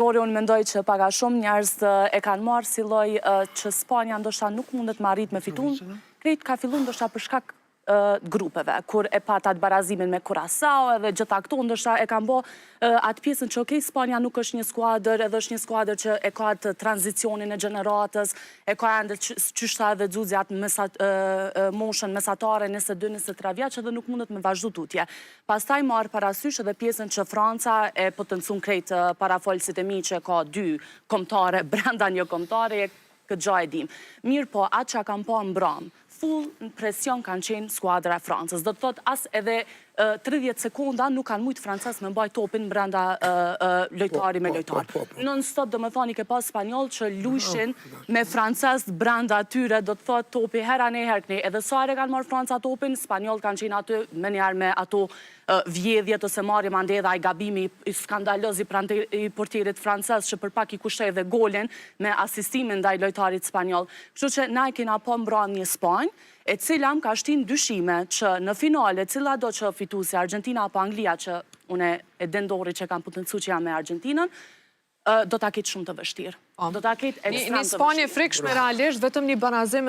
Dori, unë mendoj që pak a shumë njerëz e kanë marrë si lloj që Spanja ndoshta nuk mundet me arrit me fitu, krejt ka fillu ndoshta për shkak grupeve, kur e pat atë barazimin me Curacao edhe gjitha këto, ndoshta e kanë bo atë pjesën që okej, Spanja nuk është një skuadër, edhe është një skuadër që e ka atë tranzicionin e gjeneratës, e ka ende qysh tha edhe Xuxi atë moshën mesatare 22-23 vjeç edhe nuk mundet me vazhdu tutje. Pastaj marrë parasysh edhe pjesën që Franca e potencun krejt parafolësit e mi që ka dy kombëtare brenda një kombëtare, këtë gja e dim. Mirë po, atë që kam pa mbram, full në presion kanë qenë skuadra e Francës. Do të thot as edhe 30 sekonda nuk kanë mujtë francez me mbaj topin brenda lojtari me lojtar. Non stop, do me thonë, i ke pas spanjoll që lujshin me francez brenda tyre, do të thot topi hera ne herë këne. Edhe sa herë kanë marrë Franca topin, spanjoll kanë qenë aty me njëherë me ato vjedhjet ose marrje mande edhe ai gabimi i skandaloz i portierit francez që për pak i kushtoi edhe golin me asistimin ndaj lojtarit spanjoll. Kështu që na e kena po mbram një Spanjë, e cila më ka shtin dyshime që në finale, cila do që fitusi Argentina apo Anglia, që une e dendori që kam potencu që jam me Argentinën, do ta ketë shumë të vështirë. Do ta ketë ekstrem Një të Spanjë vështirë. frikshme realisht, vetëm një barazim edhe